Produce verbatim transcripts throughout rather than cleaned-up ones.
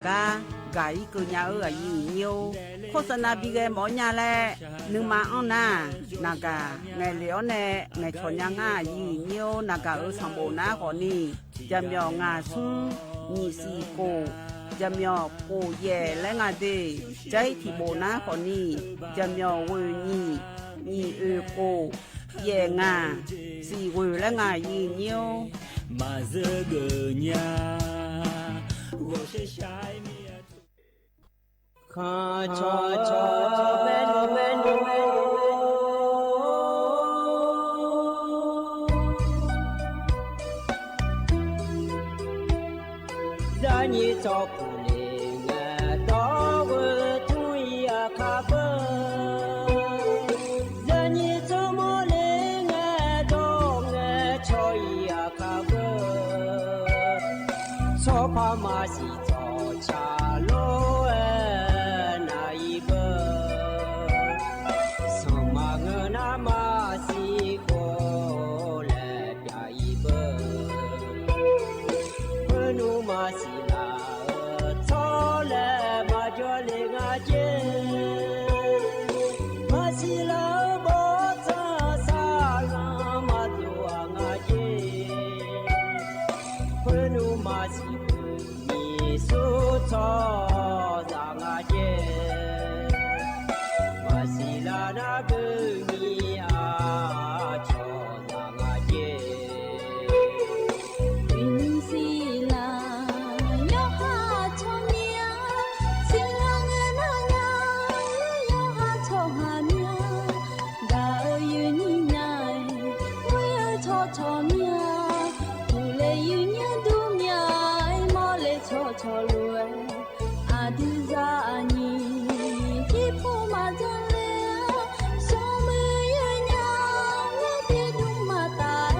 gar gaq-ir keuv nya-eu aqyuif aqnyir-or, โฆษณา bi ghae mawf-awr nya laer nuima anr nar, naqgaq ngaeqle-awr nae ngaeqcawq nya ngar aqyuif aqnyir-or, naqgaq-euq sanqbof nar khawfni, jaqmyawf ngaq smr nyiq siq khof, jaqmyawf khof yaef laer nga de. Jar-ir tiqbof nar khawfni, jaqmyawf ghoeq nyiq, nyiq oeq khof, yaef ngaq, siq ghoeq laer nga aqyuif aqnyir-or. Maqzeur geuf nya, ghawqshaer shar-aer mir-a. Khanqcawq cawq bae nmr bae nmr bae nmr. Zaqnyiq tsawrkuq le ngae dawr ghoe tmr-ir aqkar beu. Zaqnyiq tsawrmawr le ngae dawr ngae caw-ir aqkar beu. Tsawrpar maqsiq tsawrca lof-aer nav-ir beu. Sanqma ngeur nar maqsiq khof laer pyav-ir beu. Khoernmr maqsiq laf-eu tsawrlaeq maqjawr le nga jer. Maqsiq laf-eu bawrtsanq saqlanq maqdov-aq nga jer. Khoernmr maqsiq deuq nyiq smr tsawrhaqzaq nga jer. Maqsiq laf nar deuq nyiq aqcawq zaq nga jer. Uiqnymr siqlaq yawqha tsawrmyanr, siqlaq ngae nar nya, yawqha tsawrhaq myanr. Gaq-eu yuifnyir nya-aer, ghoer-eu tsawrcawq myanr. Uqle yuifnyir dur myanr-aer, mawrle tsawrcawq lof-aer. Aqdui zaqnyiq jirpov maqdzanr ler-a, smrmuiq yawnyaf-aer tiqdmr maqtaf-aer.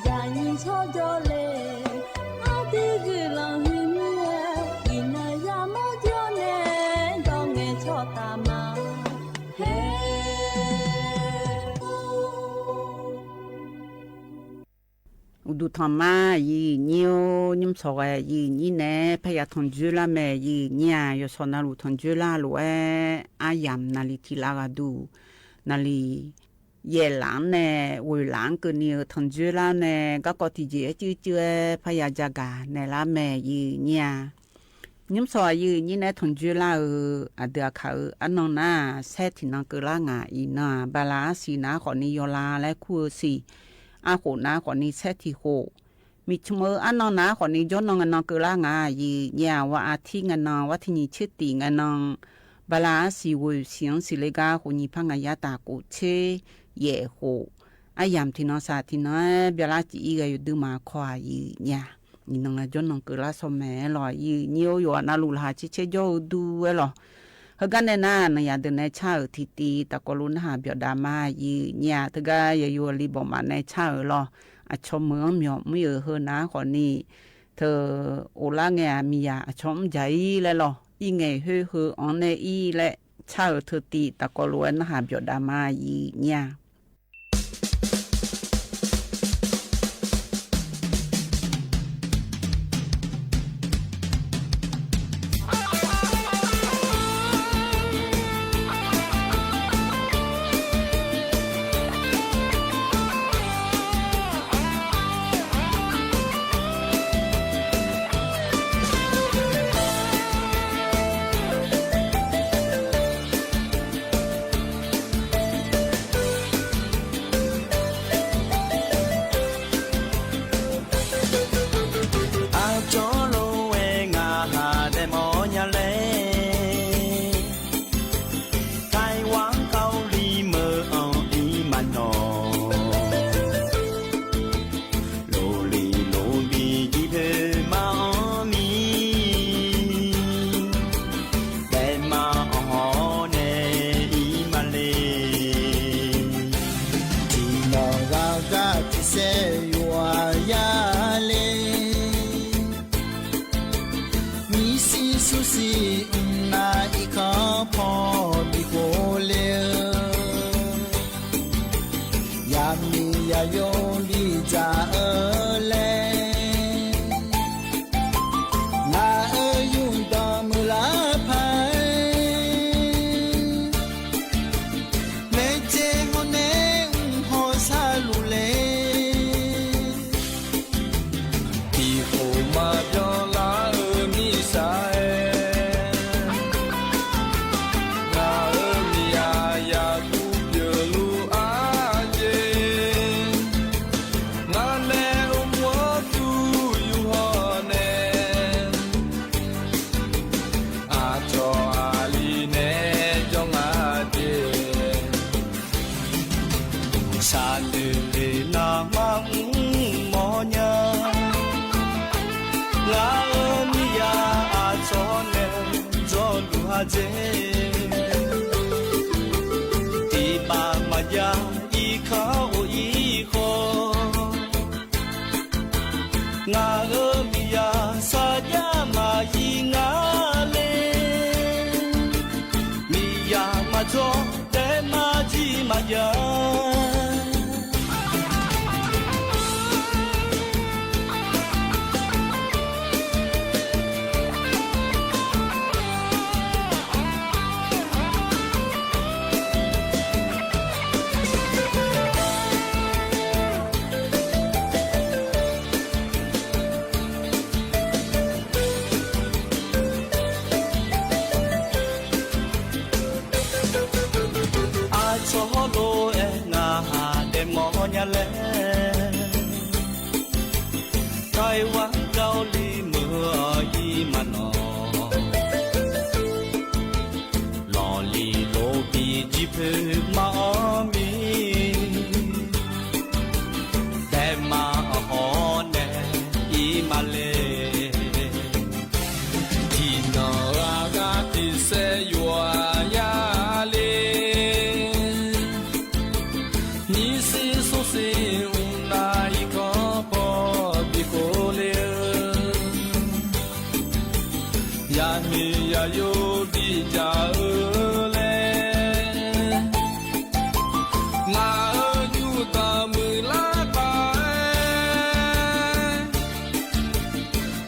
Zaqnyiq tsawrjawr le, aqdui guiqlanq huiqmir-aer, iqnan yamawr jawr nae dawr ngae tsawrtaf ma. Haer. Uqduq tanqma aqyuif aqnyir-or, nymr sawq ghae aqyuif aqnyir nae parya tanqdzoer lar mae. Aqyuif aqnyir-aq, yawshawq navluf tanqdzoer lar lof-aer aryamq naqli tiq lar ghaq duq, naqli yaef laf-anr nae ghoeq laf-anr keuvni-eu tanqdzoer lar nae garkawv tiqjeq-aer cuivcuiv-aer parya jagaq naeqlar mae. Aqyuif aqnyir-aq, nymr sawq aqyuif aqnyir nae tanqdzoer lar-eu aqdui aqkaq-euq arnan nar-aq, saer tiq nan keuvlar ngaq. Iqnan-aq, bala arsiq nar khawfni yawla laer kur-eu siq, arkhof nar khawfni saer tiq khof, miqcmq-eu arnan nar khawfni jawrnan ngae nan keuvlar ngaq. Aqyuif aqnyir-aq, war artir ngae nan, war tiq nyiq tser tiq ngae nan, bala arsiq ghoeq siq-anr siqle gar khof nyiq par ngaq yar taf khof tser yaef khof, aryamq tiq nan saq tiq nan-aer byalar cif-ir ghae yawdui maqkawq. Aqyuif aqnyir-aq, iqnan ngae jawrnan keuvlar shawr mae-aer lawq. Aqyuif aqnyir-or, yawqha navluf laqkhaq caer caer jawr-eu dur-aer lawq. Heugar nae nar, naqyaf deuq nae car-euq tiqtiv tafkawv lof narhaq byawf dav ma. Aqyuif aqnyir-aq, teugar yaqyo aqli bawqmaf nae car-euq lawq. Aqcawq meuq-anr myawq mr-euq heu nar khawfni, teu, of lar ngae-aq, miqyaq aqcawq mr dzaq-ir laer lawq. Ir ngaeq khoer heu-anr nae ir laer car-euq teu tiv tafkawv lof-aer narhaq byawf dav ma. Aqyuif aqnyir-aq, Aqcawq lof-aer ngaq ha daefmawf nya laer, Taiwan Kali meuq-anr ir maqnawq. Loqliq loqbi jir poeq maqanr ni, daefma-anr hawr nae ir maqle. Tiqmawf ghaq gar tiqsaer yawqha yar le. Nyiq siq smr siq mq nar irkanr paw bi khof le-eu, yaqmiq yaqyo bidzaq-eu laer, ngaq-euq yur Aqjeq tiqpav maqjav irkanr of-ir khawf, ngaq-euq miqyaq sarjax maqyir ngar le. Miqyaq maqjawr taef maqjir maqjav. Aqcawq hawrlof-aer ngaq ha daefmawf nya laer, Taiwan Kavli meuq-awq ir maqnawq. Lawqliq lof bi jir poeq maqawr mir, daefmaf-awq hawr nae ir ma le. Tiqnan-eu aqgar tiqsaer yawqha ya le. Nyiqsiq smrsiq mrnav irkanr paw bi khov le-eu, yaqmiq yaqyo bijav-eu laer, ngaq-euq nymrdanq muiqlar paq-aer,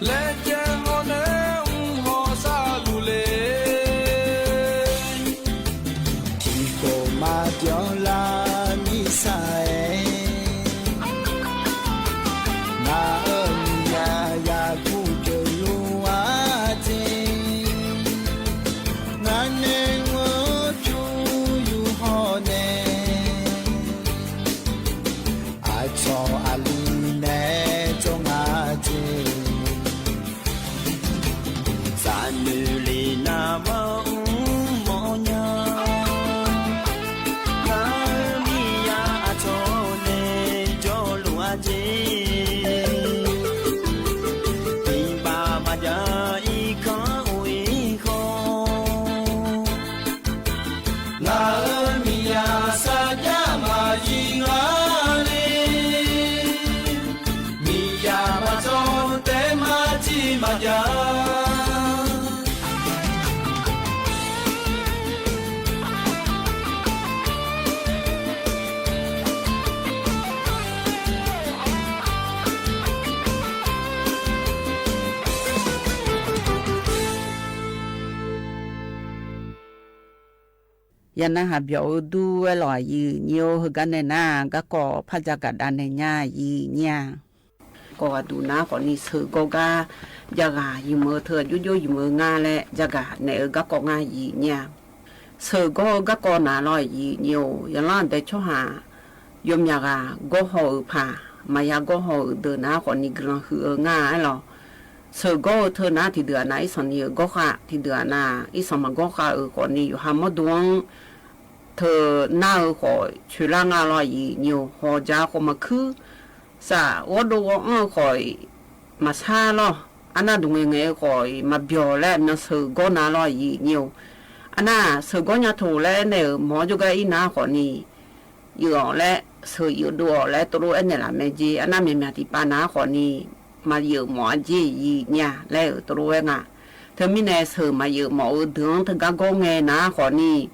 laejae hawr nae mr hawr sharluf le. Tiqkhof maqbyan lar mirtsaq-aer, ngaq-euq miqyaq yaqkuv pyeufluf-a jeq, ngar nae mr-eu pyur yur hawr nae, aqcawq aqli nae jawr nga jeq. Zaqnoeq le navmaqmr mawrnya, ngaq-euq miqyaq aqcawq nae jawrluf-a jeq. Tiqpav maqjav irkanr of-ir khawf, ngaq-euq miqyaq sarjax maqyir ngar le. Miqyaq maqjawr taef maqjir maqjav. Yaqnavhaq byawq-eu dur-aer lawq, aqyuif nyir-or. Heugar nae nar-aq, garkawv par jagaq dav naeq nya, aqyuif nyir-a. Garkawv ghaqduq nar khawfni sheuqgawr gar jav ghaq yamq-eu teu aqjox jox yamq-eu nga laer jagaq naeq-eu garkawv nga, aqyuif nyir-a. Sheuqgawr-eu garkawv naq lawr, aqyuif nyir-or. Yaqlanr aqdae tsawrhaq yawmyaq ghaq gawr haw-euq paq, maqya gawr haw-euq deuq nar khawfni guiqlanq huiq-eu nga aer lawq. Sheuqgawr-eu teu nar tiqdeuq-aq nav irsanq ni-euq gawr khav, tiqdeuq-aq nav irsanq maqgawr khav-euq khawfni yawqha mawrdo-anr teu nar-eu khawf coeqlar nga lawr, aqyuif nyir-or. Hawqja khawf maqkuir, saf ghawrdov ghawr-anr-eu khawf-iq maqsar lawr. Arnav duq ngaeqngaeq-eu khawf-iq maqbyawq laer aqmyan sheuqgawr na lawr, aqyuif nyir-or. Arnav sheuqgawr nya taq laer aernaeq-euq mawq-awr jawrgar ir nar khawfni, yeuf-awq laer, sheuq yeuf dov-awq laer tov lof aernaeq laf mae jeq. Arnav myaqmyaq tiqpav nar khawfni, maqyeuf mawf-a jeq, aqyuif nyir-a laer-euq tov lof-aer nga. Teumirnae sheuq maqyeuf mawf-eu deuq-anr teugar gawr ngae nar khawfni,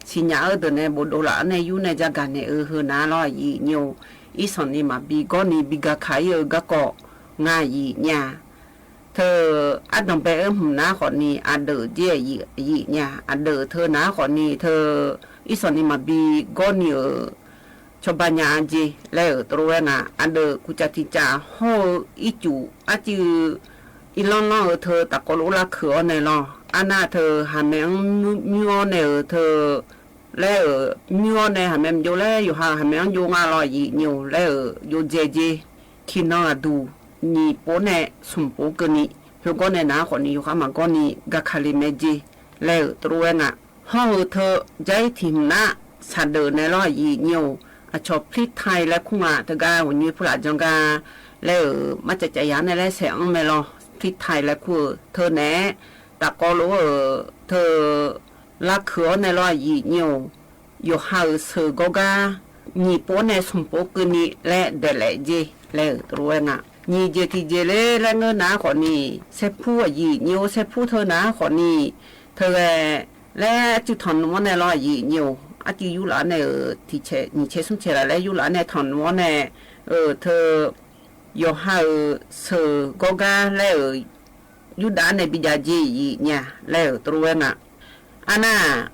siqnya-eu deuq nae bofdov laf-anr nae yur nae jagaq naeq-eu heu nar lawr, aqyuif nyir-or. Irsanq ni maqbi gawrni bi gaq kaq-ir-eu garkawv nga, aqyuif nyir-a. Teu ardanqbae-eu hmq nar khawfni aqdeuq jeq, aqyuif nyir-a. Aqdeuq teu nar khawfni teu irsanq ni maqbi gawrni-euq cawba nya-a jeq laer-euq tov lof-aer nga. Aqdeuq kuqcaf tiqcaf hawr-eu ircuf arcuiv irlanr lanr-eu teu tafkawv lof lar keuq-awr nae lawr. Arnav teu haqmae-anr mymr-awr nae-euq teu laer-euq mymr-awr nae haqmae maqjov laer yawqha haqmae-anr jov nga lawr, aqyuif nyir-or, laer-euq jov dzae jeq. Tiqnan aqduq nyiq pov nae smq pov keuvni, heugar nae nar khawfni yawqha maqgawrni gaq kaq le mae jeq laer-euq tov lof-aer nga. Hawr-eu teu jar-ir tiq hmq nar, saqdeuq nae lawr, aqyuif nyir-or. Aqcawq พริกไทย laer kur nga, teugar ghawqnyoer pulaf janr gar laer-euq marcav cav yaq-anr nae laer saeq-anr mae lawr. พริกไทย laer kur-euq teu naeq-aer tafkawv lof-eu teu larkeuq-awr nae lawr aqyuif nyir-or, yawqha-euq sheuq gawrgar nyiq pov-awr nae smq pov keuvni laer daeqlaef jer laer-euq tov lof-aer nga. Nyiq jeq tiqjeq ler laer ngeur nar khawfni, saerpur aqyuif nyir-or, saerpur teu nar khawfni, teughae laer arcuiv tanqnmr-awr nae lawr aqyuif nyir-or, arcuiv yurlaf-awr nae-euq tiq cae nyiq cae smr cae laf laer yurlaf-awr nae tanqnmr-awr nae, teu yawqha-euq sheuq gawrgar laer-euq yurdav-awr nae bijav jer aqyuif nyir-a laer-euq tov lof-aer nga. Arnar-aq,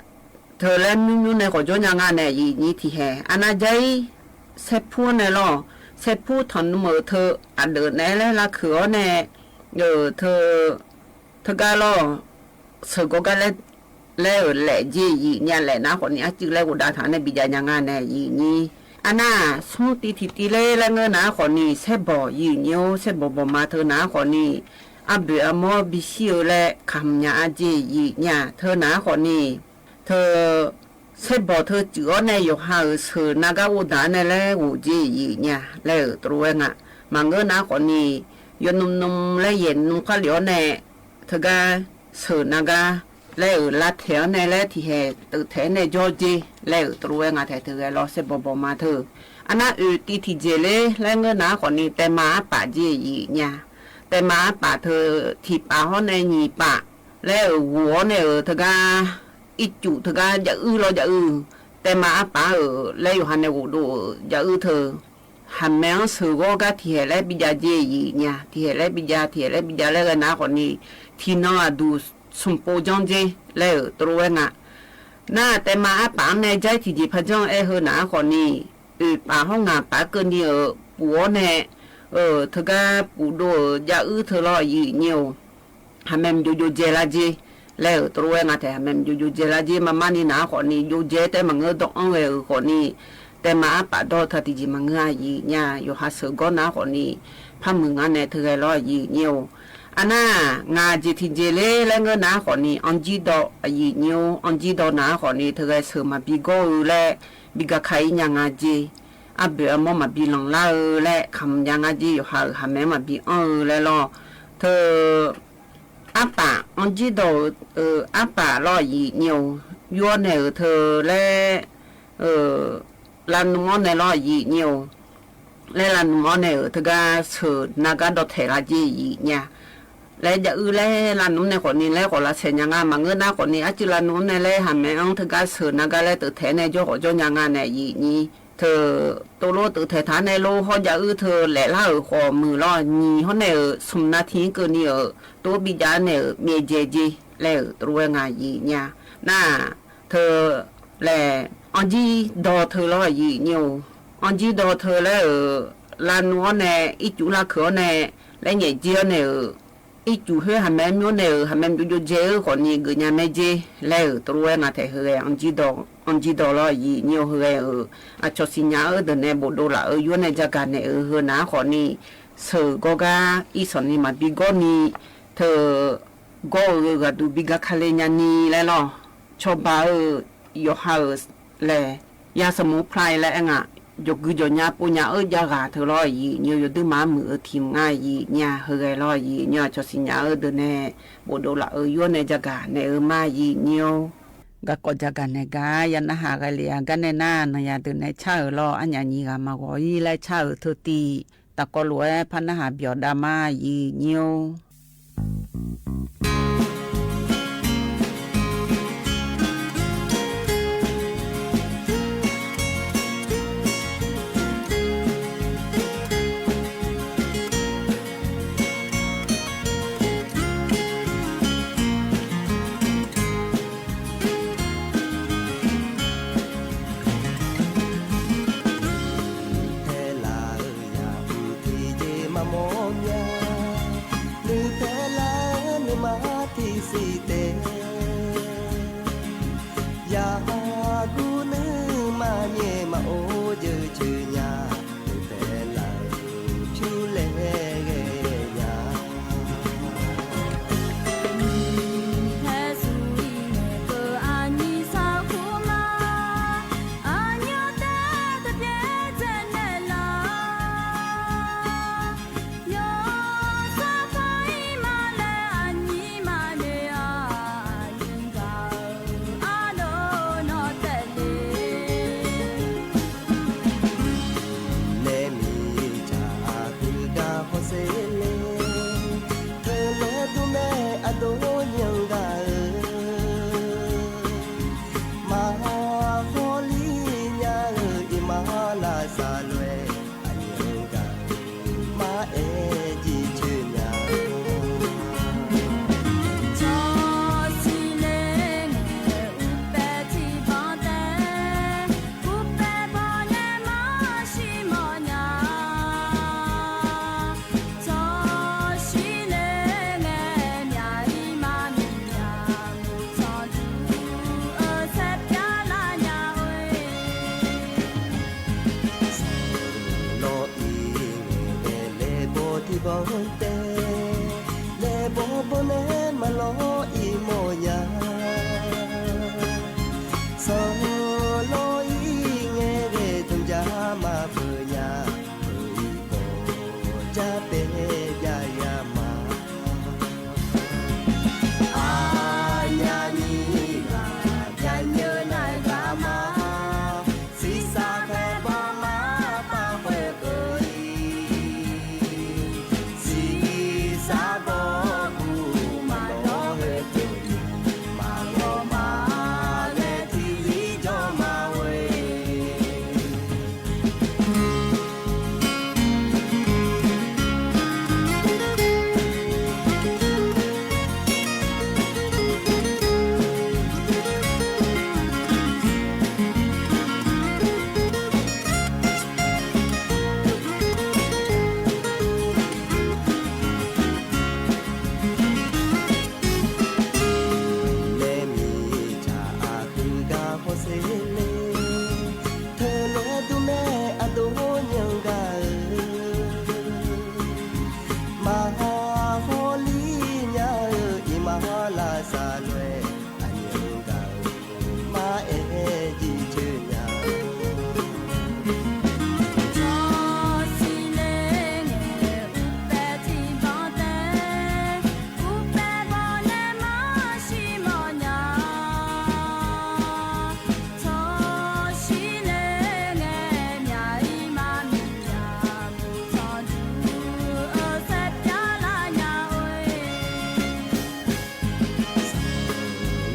teu laer mymr mymr nae khawf jawr nya nga nae aqyuif nyir tiqhae arnar jair saerpur-awr nae lawr, saerpur tanqnmr-euq teu aqdeuq naeq-aer laer larkeuq-awr nae, teu teugar lawr sheuq gawrgar laer, laer-euq laef jer aqyuif nyir-a laef nar khawfni arcuiv laer ghofdav taq-awr nae bijav nya nga nae aqyuif nyir. Arnar-aq, smr tiv tiqtiv ler laer ngeur nar khawfni, saerbawq aqyuif nyir-or, saerbawq bawqma teu nar khawfni, arboeq armawr bishir-eu laer kamq nya-a jer aqyuif nyir-a teu nar khawfni, teu saerbawq teu cuif-awr nae yawqha-euq sheuq nargar ghofdaq-awr nae laer ghof jer aqyuif nyir-a laer-euq tov lof-aer nga. Maqngeur nar khawfni, yawnm nm laer yaeq nm kharlef-awr nae teugar sheuq nargar laer-euq lavtaeq-awr nae laer tiqhae teuv taeq-aer nae jawr jer laer-euq tov lof-aer nga tae teughae lawr saerbawq bawqma teu. Arnar oeq tiv tiqjeq ler laer ngeur nar khawfni, taevma arpaf jer aqyuif nyir-a. Taevma arpaf teu tiqpaf hawr nae nyiq paf laer-euq ghof-awr nae-euq teugar ircuf teugar jav uir lawr jav uir, taevma arpaf-euq laer yawqha nae ghofdov-euq jav uir teu, haqmaeq-anr sheuq ghawr gar tiqhaeq laer bijav jer aqyuif nyir-a, tiqhaeq laer bijav tiqhaeq laer bijav laer ghae nar khawfni, tiqnan aqduq smq pov janr jer laer-euq tov lof-aer nga. Nar taevma arpaf-anr nae jair tiqjeq par janr-aer heu nar khawfni, oeq paf hawr ngaq paf keuvni-euq puf-awr nae, teugar pufdov-euq jav uir teu lawr aqyuif nyir-or, haqmaeq mqjov jov dzae lar jer laer-euq tov lof-aer nga tae, haqmaeq mqjov jov dzae lar jer marmar ni nar khawfni, jov dzae taef maqngeur dawr-anr ghae-euq khawfni, taevma arpaf dawr-eu taq tiqjeq maqngeur aqyuif nyir-a, yawqha sheuq gawr nar khawfni, par muiq ngar nae teughae lawr aqyuif nyir-or. Arnar-aq, ngaq jeq tiqjeq ler laer ngeur nar khawfni, anr jir dawq aqyuif nyir-or, anr jir dawq nar khawfni, teughae sheuq maqbi gawr-eu laer bi gaka-ir nya nga jer. Arboeq armawr maqbi lanqlar-eu laer kamq nya nga jer, yawqha-euq haqmaeq-anr maqbi anr-eu laer lawr. Teu arpaf anr jir dawq-eu arpaf lawr aqyuif nyir-or, yur-awr nae-euq teu laer lavnm-awr nae lawr aqyuif nyir-or, laer lavnm-awr nae-euq teugar sheuq nargar dawv taeq lar jer aqyuif nyir-a. Laer jav uir laer lavnm-anr nae khawfni laer khawf lavsaeq nya nga maqngeur nar khawfni, arcuiv lavnm-anr nae laer haqmaeq-anr teugar sheuq nargar laer teuv taeq-aer nae jawr khawf jawr nya nga nae aqyuif nyir. Teu tov lof teuv taeq taq-anr nae lof hawr jav uir teu laef lar-euq khawf muiq lawr, nyiq hawr nae-euq smq nav tiq-ir keuvni-euq tov bijav nae-euq myaevdzae jer laer-euq tov lof-aer nga aqyuif nyir-a. Nar-aq, teu laer anr jir dawq teu lawr aqyuif nyir-or, anr jir dawq teu laer-euq lavnm-awr nae ircuf larkeuq-awr nae laer nyaef jir-awr nae-euq ircuf khoer haqmaeq myanr nae-euq haqmaeq mqjov jov dzae-eu khawfni geufnya mae jer laer-euq tov lof-aer nga tae heughae anr jir dawq, anr jir dawq lawr aqyuif nyir-or, heughae-euq aqcawq siqnya-eu deuq nae bofdov laf-eu yur-awr nae jagaq naeq-euq heu nar khawfni, sheuq gawrgar irsanq ni maqbi gawr ni, teu gawr-eu ghaqduq bi gaka le nyani laer lawr. Cawba-eu yawqha-euq laer ya sanqmoq pla-ir laer aer nga. Jawqgui jawqnya povnya-eu jav ghaq teu lawr aqyuif nyir-or, yawduir maqmuiq-eu tiq mq ngar aqyuif nyir-a, heughae lawr aqyuif nyir-a, aqcawq siqnya-eu deuq nae bofdov laf-eu yur-awr nae jagaq naeq-eu ma aqyuif nyir-or. Garkawv jagaq naeq gar ya narhaq ghae lef-a gar nae nar, nanqyaq deuq nae car-euq lawr arnyaf nyiq ghaq maqghawq-ir laer car-euq teu tiv. Tafkawv lof-aer par narhaq byawq dav ma aqyuif nyir-or. Nuipae laf-eu yaq uiq tiqjeq maqmawr nya. Nuipae laf-eu nuima tiqsiq taef. Yaqguv nuima nyaef maqor jeuq jeuq nya. Nuipae laf-eu pyur laer ghae nya. Nuipae shuq-ir ngaeqkeuv aqnyir sarkur ma. Aqnyir taef taqpyaeq dzaenaeq laf-a. Yawshawr par-ir ma laer aqnyir maqnoeq-a. lof-aer aqnyir gaq-eu maqaer jircoer nya. Tsawrshir ler ngae uqpaeq tiqbanq tae, uqpaeq bawq nae marshir mawrnya. Tsawrshir ler ngae myaq-ir maqmiq myaq, muiq tanqduq-eu saerpyar lar nya-oe.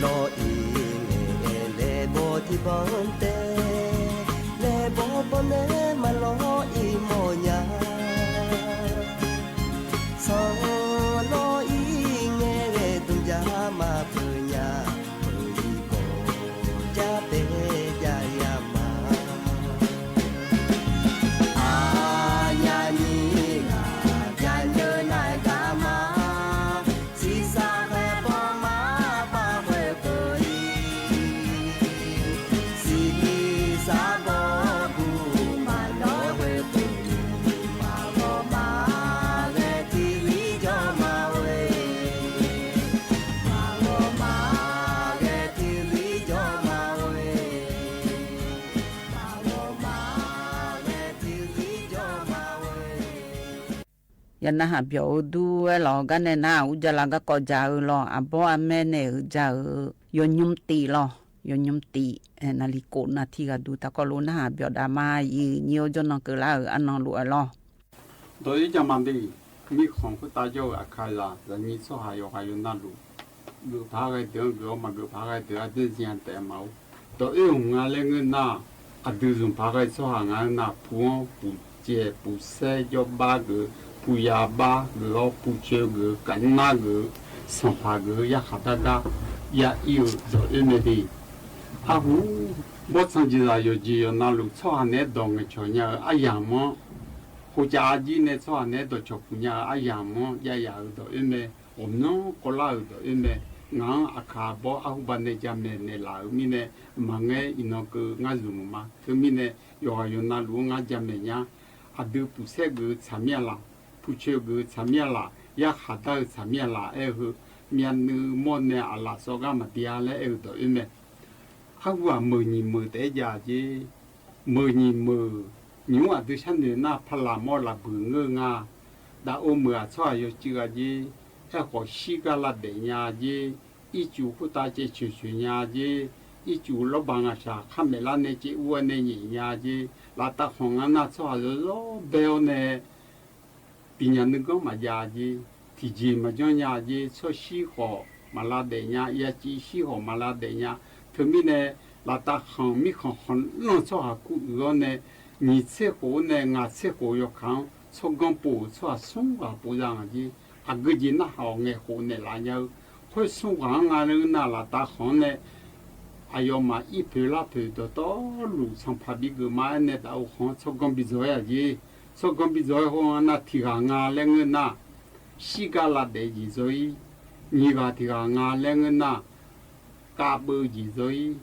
Lawr-ir ngae laebaw tiqbanq tae, laebaw bawq nae maqlawr-ir mawrnya. Sanqlawr-ir ngae ghae dmq jar maqpeuq nya, peuq-ir khawf jar tae jav ya ma. Aqnyir ghaq byaqnyeuv nae gar ma, shiqshaq khaeq bawq ma, bar khoer peuq-ir. Shiqshaq bawq guq maqlawr khoer peuq-ir, maqghawq ma ghae tiqzir jawr ma-oe. Maqghawq ma ghae tiqzir jawr ma-oe. Maqghawq ma ghae tiqzir jawr ma-oe. Ya narhaq byawq-eu dur-aer lawq, gar nae nar-aq, urjala garkawv ja-eu lawq, arbawr armaer nae-euq ja-eu yawnymr tiv lawq, yawnymr tiv, naqli kof navtiq ghaq duq taqkawv lof narhaq byawq dav ma. Iq nyir-awr jawrnan keuvlar-euq arnan lof-aer lawq. Dawq-ir jaqmaf de, mirkhanq khoertav jawr-eu Aqkaqzaq zaqnyir tsawrhaq yawqghaq yawqnavluf, geuf paq ghae deuq-anr geuf-awr maqgeuf paq ghae deuq-anr aqdui zanya taef ma-or. Dawq-oer hmq nga laer ngeur nar, aqdui zmq paq ghae tsawrhaq nga-anr nar, pu-anr puq caev puq saer jawrbar geuf, puq ya bar geuf-awr puq coer geuf, kavnar geuf, sanqpaq geuf, yarkhaq dar gar ya ir-eu dawq-oer mae de. Arhu, bawrtsanq jeqzaq yawqjeq yawqnavluf tsawrhaq naeq-aer dawq ngaeqcawq nya-eu aryamq-anr, khocav arjir nae tsawrhaq naeq-aer dawqcawq puq nya-eu aryamq-anr jav yaf-euq dawq-oer mae. Ghawqmyanr kawvlar-euq dawq-oer mae. Ngaq-anr aqkaq arbawr arhuba nae jamaeq naeqlaf-euq mirnae, maqngaer iqnan keuv ngar zmq ma. Teumirnae, yawqghaq yawqnavluf-anr ngar jamaeq nya. Aqdui puq saer geuf-eu tsaqmir-a laf, puq coer geuf-eu tsaqmir-a laf, yarkhaq dar-eu tsaqmir-a laf aer-eu heu, myavnuiv mawr nae aqlaf tsawv gar maqbi-a laer aer-eu dawq-oer mae. Arhu-aq, meuq nyiq meuq taef-aer jav-a jer. Meuq nyiq meuq, nymq-mr aqdui sharnoeq nar, paqlaq mawr laf buiq ngeur nga. Daf-eu meuq-aq tsawrhaq yawcuiv gha jer. Aerkhawf shirgar lavdaef nya jer. Ircuf khoertav caev coeq coeq nya jer. Ircuf lawrbaq ngaqshaq khar maeqlar nae caev ur-aer nae nyaef nya jer. Laftav khanq nga nar tsawrhaq zawrzawr bae-awr nae tiqnyaq nuiganr maqjav jer. Tiqjeq maqjanr nya jer. Tsawrshir khawf maq lavdaef nya, yaciv shir khawf maq lavdaef nya. Teumirnae, laftav khanq mirkhanq khanqlanr tsawrhaq kur uiq-awr nae, nyiq tser khof-awr nae ngaq tser khof yawkaq-anr tsawrganr pov-euq tsawrhaq smr ghaq pov za ngaq jer. Aqgeu jeq narhaq-awq ngaeq khof naeqlaf nya-eu. Khoer smr ghaq-anr nga laer ngeur nar, laftav khanq-anr nae aqyawfmaf ir poeq lar poeq dawqtawvluf sanqpaq bigeuf ma aer nae daf-eu khanq-anr tsawrganr bi dzaw-aer-a jer. Tsawrganr bi dzaw-aer khoer-anr nar tiq ghaq nga laer ngeur nar, shirgar lavdaef jeq dzaw-ir. Nyiq ghaq tiq ghaq nga laer ngeur nar, kavbeuv jeq dzaw-ir.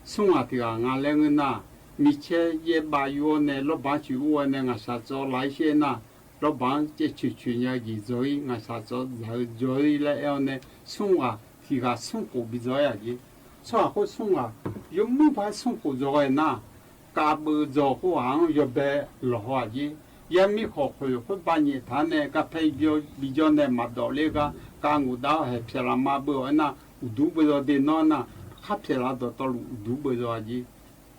Smr ghaq tiq ghaq nga laer ngeur nar, micaer yaerbav yur-awr nae lawrbaq-anr coeq ur-awr nae ngaqshaq tsawv lav-ir shaer nar, lawrbaq-anr caev coeq coeq nya-eu jeq dzaw-ir, ngaqshaq tsawv dzaq-eu dzaw-ir laer aer-awr nae, smr ghaq tiq ghaq smr khof bi dzaw-aer-a jer. Tsawrhaq khoer smr ghaq yawmuir paq-aer smr khof dzaw ghae nar, kavbeuv dzaw khoerghaq-anr yawbae lawqhaw-aq jer. Yar mir khawf khoeq khoerbav nyaef taq-awr nae garpaer bijawr nae maqdawf ler gar kav nguf dav-awr haeq pyaeq laf ma beuv-awq aernar, uqduq beuv zaw de nawr nar, khar pyaeq laf dawqtawvluf uqduq beuv zaw-a jer.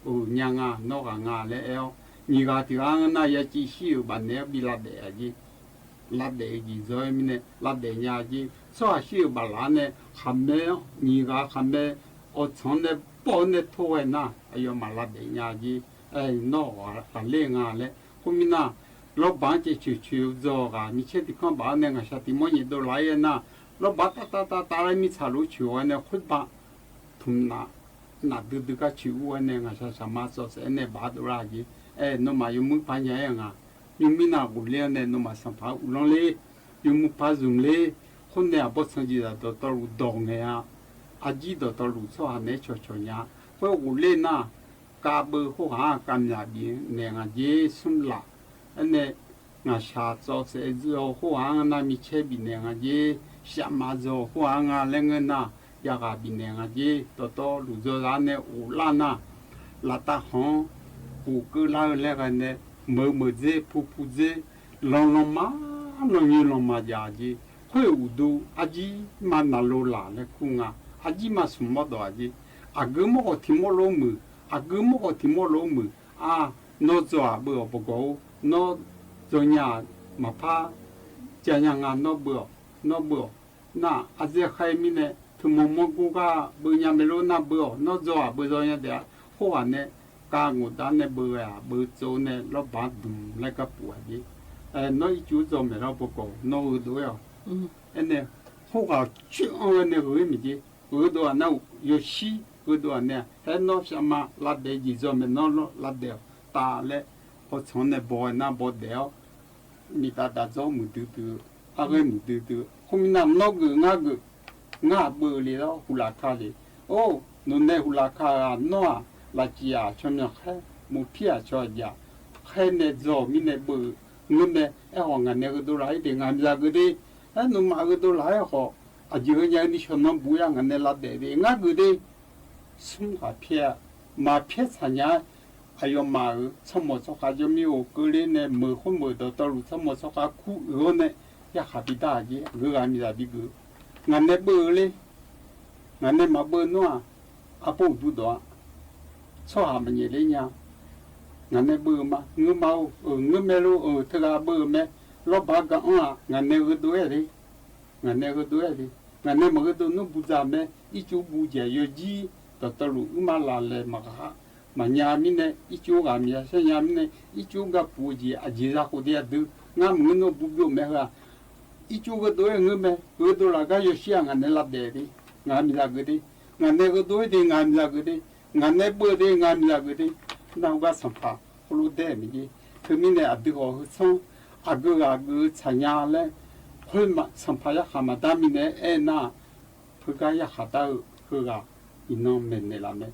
Nya nga, nawr ghaq nga laer aer-awr, nyiq ghaq tiq ghaq-anr nar yaciv shir-euq bafnaeq-anr bi lavdaef-a jer. Lavdaef-eu jeq dzaw-aer mirnae lavdaef nya jer. Tsawrhaq shir-euq baflaf-anr nae khaqmae-anr nyiq ghaq khaqmae awqtsanq-anr nae bawr-awr nae tor ghae nar, aqyawfmaf lavdaef nya jer. Nawr ghaqler nga laer. Khoermirnae, lawrbaq-anr caev coeq coeq-eu dzaw ghaq micaer tiq kanr baf-awr nae ngaqshaq tiq mawr nyaef dov laf-ir aer nar, lawrbaq tav tav tav tav laer mirtsaq lof coeq-awr nae khoerbav tmq naf nafdui dui gar coeq ur-awr nae ngaqshaq shaqma tsawv saef-aer nae baf-awr dovlar-a jer. Aer, nawmaf yawmuir paq nya-aer nga. Yawmuir nar ghofler-awr nae nawmaf sanqpaq-anr uvlanr ler, yawmuir paq zmq ler. Khoer nae aqbawr tsanq jeqzaq dawqtawvluf dawq ngaeq-a. Arjir dawqtawvluf tsawrhaq naeq-aer cawqcawq nya. Khoer ghofler nar, kavbeuv khoerghaq-anr kavmyaq bifnaeq nga jer. Smr laf-aer nae ngaqshaq tsawv saef-aer dzaw khoerghaq-anr nar micaer bifnaeq nga jer. Shafma dzaw khoerghaq-anr nga laer ngeur nar, jav ghaq bifnaeq nga jer. Dawqtawvluf dzaw zaq nae ghoflar nar, laftav khanq-anr ghofkeuv lar-eu laer ghae nae, meuq meuq dzer pu pu dzer, lanq lanq ma, lanq nyoe lanq ma jav-a jer. Khoer-euq uqdu arjirma navlov laq laer kur nga. Arjirma smq mawr dawq-a jer. Aqgeu mawr khawf tiq mawr lof muiq, aqgeu mawr khawf tiq mawr lof muiq. Aq, nawr dzaw-aq beuv-awq bawqgawq-or, nawr dzaw nya-aq maqpar jav nya nga, nawr beuv-awq, nawr beuv-awq. Nar-aq, ardzaer khaer mirnae teumanq manr gor gar beuv nya maeq lor, nar beuv-awq, nawr dzaw-aq beuv dzaw nya taef-a. Khoerghaq nae kav ngoqdav nae beuv ghae-aq, beuv tsov nae lawrbaq dmq laer gar puf-a jer. Nawr ircuf dzawr maeq lar bawqgawq, nawr gheudov-aer-awq. Aernae, khoerghaq coer-anr ghae nae gheuf-ir maeq jer. Gheudov-aq nar-aq yawshir, gheudov-aq nae-aq, haer nawr shaqma lavdaef jeq dzaw maeq, nawr lavdaef-awq taf laer, hawtsanq-anr nae baw-aer nar baw daef-awr, miqtav daq dzawr muiqdui dui-eu, arghaer muiqdui dui-eu. Khoermirnae nawr geuf ngar geuf, ngar-aq beuv-eu le lawr, huqlaf ka le. Or, nawq nae huqlaf ka-aq, nawr-aq lafcif-aq tsawrmyanr khaer, murpir-aq tsawrhaqjaf khaer nae dzaw-euq mirnae beuv-eu ngeur mae. Aerkhawf ngaq nae gheudov laf-ir de, ngaq miqzaq geuf de. Aer, nawmaf gheudov laf-aer khawf, aqjeq ghaenya-eu nishawq nan buq-ir-a, ngaq nae lavdaef de, ngar geuf de. Smr ghaq pyaer-a. Maqpyaer tsaq nya-aer, aqyawfmaf-euq tsawrmawq tsawrkhav jawr mir-or keuvler nae meuq khoermeuq dawqtawvluf tsawrmawq tsawrkhav kur uiq-awr nae yarkhaq bidar-aq jer. Aqgeu ghaq miqzaq bigeuf. Ngaq nae beuv-eu ler, ngaq nae maqbeuv nar-aq, arbawr uqduq dawq-a. Tsawrhaq maqnyaef ler nya. Ngaq nae beuv-eu ma, ngeur ma-or, ngeur mae lor-eu, teughaq beuv-euq mae. Lawrbaq gar anr-aq, ngaq nae gheudov-aer le. Ngaq nae gheudov-aer le. Ngaq nae maqgheudov nar budzaq mae. Ircuf buv jeq yawjir dawqtawvluf uirma laf laeq maqghaq maqnya mirnae, ircuf ghaq miqya shar nya mirnae, ircuf gar puq-eu jeq aqjeq za khof de aqdui. Ngar maqngeur nar buv byov mae heu-aq. Ircuf gheudov-aer ngeur mae. Gheudov laf gar yawshir-aq ngaq nae lavdaef de. Ngaq miqzaq geuf de. Ngaq nae gheudov-aer de, ngaq miqzaq geuf de. Ngaq nae beuv de, ngaq miqzaq geuf de. Nar-eu gar sanqpaq khoerlof daer-euq mae jer. Teumirnae aqdui khawf heu tsanr, aqgeu ghaq geuf-eu tsaq nya laer, khoer sanqpaq yarkhaq maqdar mirnae aernar-aq, heugar yarkhaq dar-eu heughaq iqnan maeqnaeq laf mae.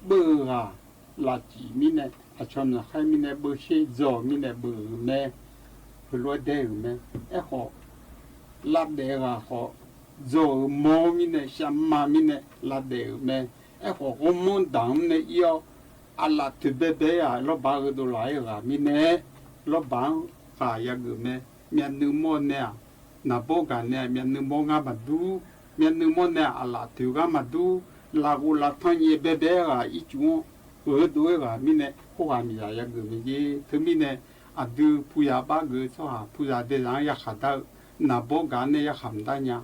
Beuv-eu ghaq lafcif mirnae, aqcawq myaqkhaer mirnae beuv sher, dzaw-euq mirnae beuv-euq mae. Heulof-aer daer-euq mae. Aerkhawf, lavdaef ghaq khawf, dzaw-euq mawr mirnae, shaqma mirnae lavdaef-euq mae. Aerkhawf, ghawrmanr daq-anr nae ir-awr, aqlaf toeq baebae-aer-aq, lawrbaq gheudov laf-aer ghaq mirnae, lawrbaq-anr ghaq yageuf mae. Myavnuiv mawr nae-aq, naqbawr gaq nae-aq, myavnuiv mawr ngar maqdur. Myavnuiv mawr nae-aq, aqlaf toeq gar maqdur. Lafghof laftanr nyaef baebae-aer ghaq ircuf-anr gheudov-aer ghaq mirnae, khoerghaq miqzaq yageuf mae jer. Teumirnae, aqdui puya bar geuf-eu tsawrhaq puya daezaq-anr yarkhaq dar-eu, naqbawr gaq nae yarkhaq mqdar nya,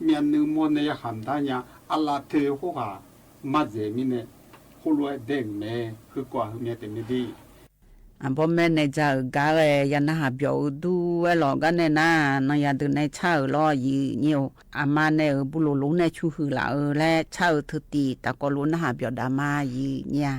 myavnuiv mawr nae yarkhaq mqdar nya, aqlaf toeq khoerghaq mardzaeq mirnae, khoerlof-aer daer-euq mae. Heukawv-aq heumya taef mae de. Aqbawr maer nae ja-euq gar ghae ya narhaq byawq-eu dur aerlawq gar nae nar, nan yadeuq nae car-euq lawr yiq nyir-or. Aqma nae-euq burloq lof nae cu huiq laf-eu laer car-eu teutiv tafkawv lof narhaq byawq daf ma yiq nyir-a.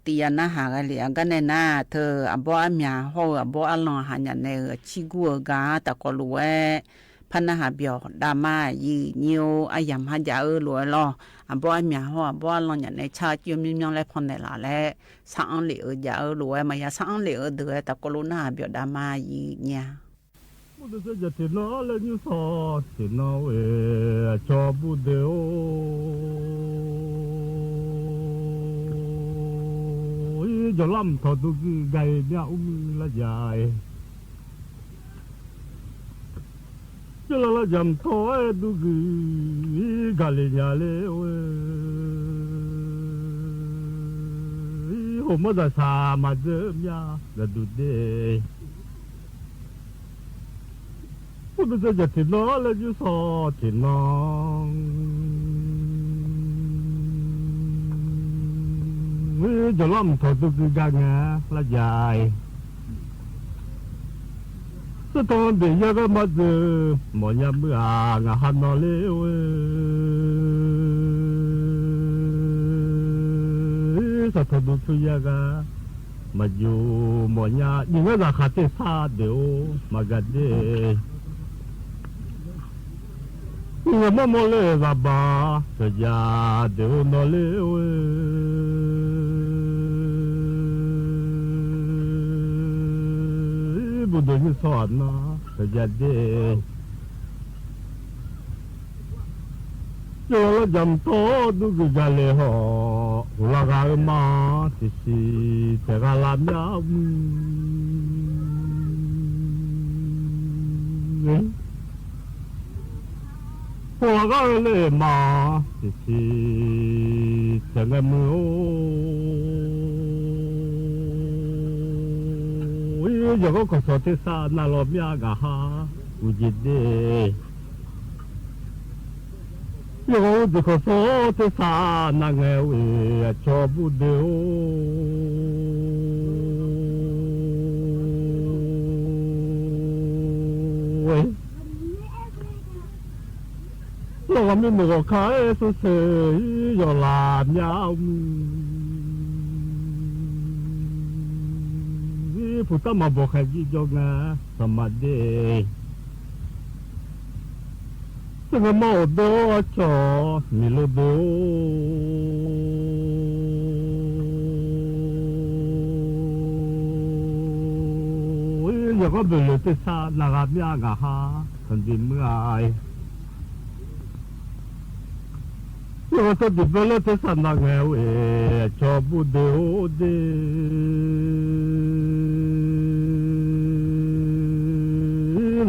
tiq ya narhaq ghae lef-a gar nae nar, teu aqbawr armyaq hawr-eu aqbawr arlan haq nyaf naeq-euq aqcir gur-eu gar tafkawv lof-aer par narhaq byawq dav ma. Aqyuif nyir-or, aryamq ha jav-eu lof-aer lawr, aqbawr armyaq hawr aqbawr arlan nyaf naeq car cuiv myanr myanr laer pannaeq laf laer, sar-anr lef-eu jav-eu lof-aer maqya sar-anr lef-eu deuq-aer tafkawv lof narhaq byawq dav ma. Aqyuif nyir-a. Mr deuq saer jaq tiqnan laer nymr sawq tiqnan-oe, aqcawq bur deuq-or, ir jawqlar mqtawq dov guiq gaq-iq myar ur muir lar jaq-iq. Jawrlar lar jaq mqtawq-aer dov guiq-ir gaq le nya ler-or, ir hoq mawr zaqsaq maqdzeur myar gaqduq de. Mr deuq saer jaq tiqnan laer nymr sawq tiqnan, ir jawqlar mqtawq dov guiq gaq ngae lar jaq-iq. Sartanq beq yar gar maqdzeur mawfnya muir-aq, ngaq ha nan ler-or, ir sartanq dov tsur yar gar maqjox mawfnya, nyiq ngar zaqkhaq tersar deuq-or maqgaq de. Nyiq ngar mawrmawr ler zaqbaq teujav deuq-or nawr ler-or, ir burdeuq nymr sawq aqnan teujav de. Jawrlar lar jaq mqtawq dov guiq gaq le hawq, hoqlar ghaq-eu ma-anr tiqsiq taeq gha lar myar muir-or, hoqlar ghaq-eu le ma-anr tiqsiq taeq ngae muir-or, ir yawqghaq kawqsawq tersar navlawq myar gaq ha uqjeq de. Yawqghaq uqjeq kawqsawq tersar nav ngae-oe, aqcawq bur deuq-or, lawqghaq mir meuq ghawq kar-aer sar seuq-ir yawqlaf myar-or muir, puqtar maqbawq khaeq jir jawr ngae sanqma de. Tser ngae mar-awq dawr arcawq miqlo deuq-or, yawqghaq boeqleq tersar navghaq myar ngaq ha sanqdui muir-a. Yawqghaq tawr diqbae lar tersar navngae-oe, aqcawq bur deuq-or de.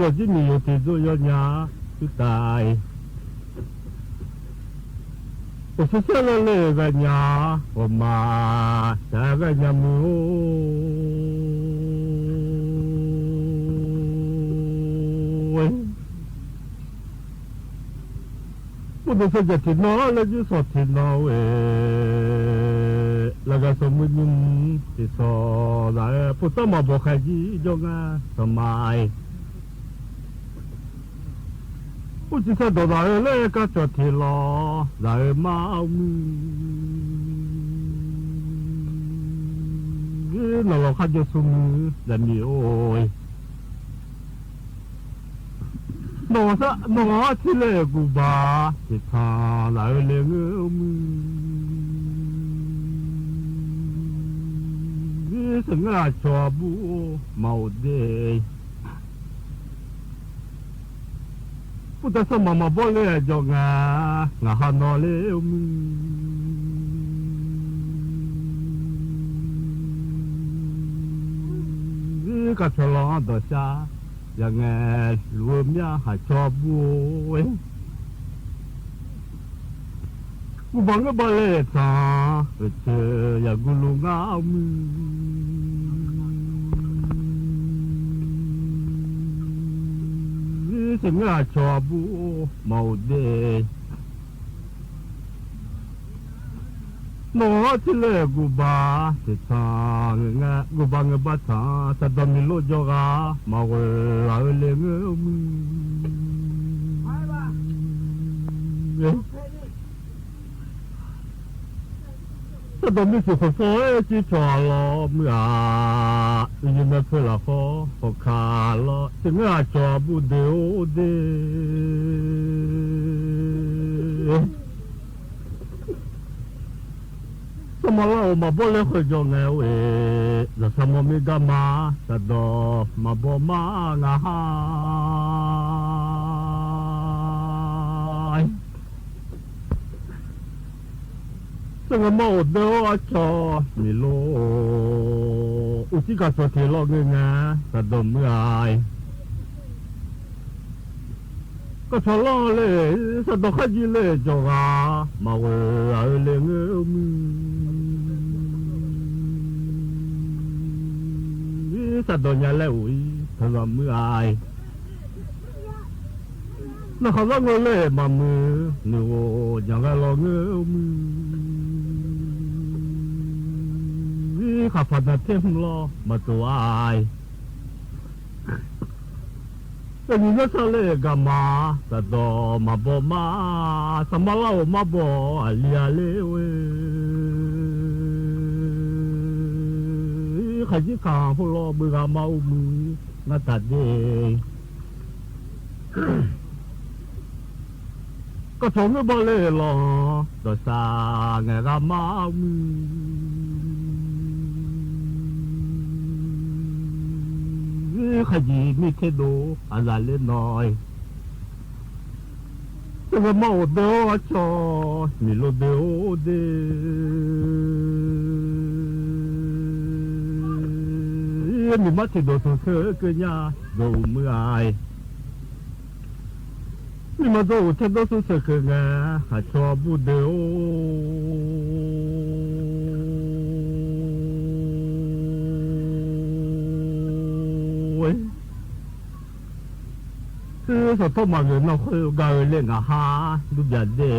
Lawqjir miqyaw tiqdzor yawnya-a, tsuitav-iq. Uqsir saerlar le ghaenya, ghawqmaf shaq-aer ghaenya muir-or. Mr deuq saer jaq tiqnan laer jir sawq tiqnan-oe, laqgaq sawq muir nymr tiqsawq zaq-aer, puqtar maqbawq khaeq jir jawr ngar sanqma-iq. Mr civ sar dawq zaq-eu laer karcawq tiq lawq zaq-eu mar-or muir, nawq lawq kharjaw smrmuir zaqmiq-or-e. Nawq-anr arcir laer guqbaq tiqtanq laf-eu le ngeur-or muir, sheuqngeur aqcawq bur maqof de. Mr dav sanqmaq maqbawr le-aq jawr nga, ngaq ha nawr ler-or muir, kaqcawq lawq-anr dawqshar ya ngae luf-eu myar haq cawv bur-or. Gurbaq ngeur baq laer tanq-anr oeqteu yaqguv luf ngar-or muir, sheuqngeur aqcawq bur maqof de. Nawq-anr arcir laer gurbaq tiqtanq ngeur ngar, gurbaq ngeur baq tanq-anr saqdawq miqlor jawrghaq maqghoe ghaq-eu le ngeur-or muir. Sardawq mirsiq khawqsawr-aer cir cawq-aq lawr muir-aq, uiqyuif mae peu lafkhawr hawkaq lawr, tiqngeur aqcawq bur deuq-or de. Saqmaqlav-euq maqbawr laer khoeqjawq ngae-or-eq, zaqsaq mawrmir garma saqdawq maqbaw mar ngaq ha. Saqngae mar ghofdeuv-awr arcawq miqlor, uqcif kaqcawq tiq lawr ngeur ngae, saqdawq muir-aq. Kaqcawq lawr le, saqdawq kharjir le jawqghaq maqghoe-aq-eu le ngeur-eu muir, saqdawq nya laer of-ir taqzaq muir-aq. Naqkhaq zar ngeur le maqmuiq, noeqghof jaqghae lawr ngeur-eu muir, khaqpaq danqter hmq lawr maqtov-a. Aqnyiq nar sar le gaqma, saqdawq maqbaw mar, saqmaqlav-euq marbaw aqli-a ler-or-e. Khaqjir kaq hawr lawr beugar mar ur muir ngar taq de. Kaqcawq ngeur baw le lawq-anr dawqsaq ngaeqghaq mar muir, khaqjeq mir terdov aqzaf ler nawr-e. Saqngae mar ghofdeuv-awr arcawq miqlor deuv-or de. Miqmar tiqdawq smq keuv keuv nya dawq uq muir-aq. Mirma dawr uq taerdawr smr sheuq keuv ngae, aqcawq bur deuv-or. Sanqtawr maqghoeq nawr khoer gaq-eu le ngaq ha dur byaq de.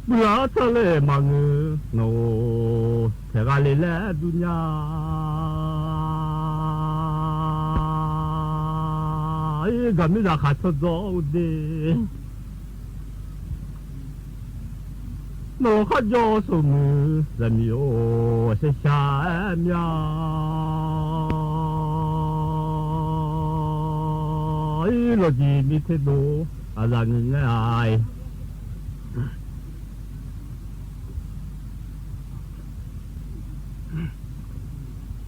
Buiq ghaq-anr tsanr le maqngeur nawq-or, taeq gha le laer dur nya. Ir gaq mir zaqkhaq tsawrjawr-eu de. Nawq-anr kharjawr-eu smq muiq zaqmiq-or, shaqshaq-aer mya. Ir lawqjeq mir terdov aqzaf ngeur ngae-a.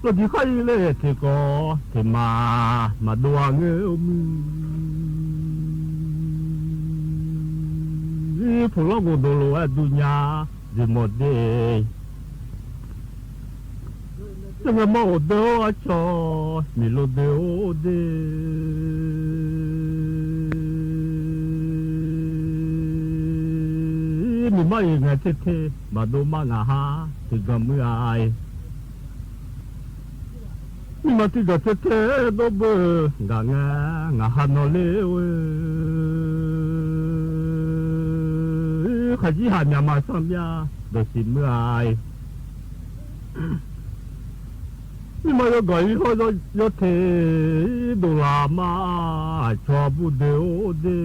Lawqjeq khar ir ler tiqkawv tiqmaq maqdov-a ngeur-eu muir, puq lawr ghof dov lof-aer dur nya jeq mawq de. Teunav mawr-euq deuv-or arcawq miqlov deuv-or de. Miqmar iq ngaeq ter ter maqdov mar ngaq ha tiqganq muir-a. Mirma tiqganq ter ter dawr beu-eu gaq ngae, ngaq ha nawq ler-or-e. Khaqjir haq myaq maqsanr mya dawqsiq muir-a. Mirma yawgaq ir hawr yawteq ir dovlaf mar, aqcawq bur deuv-or de.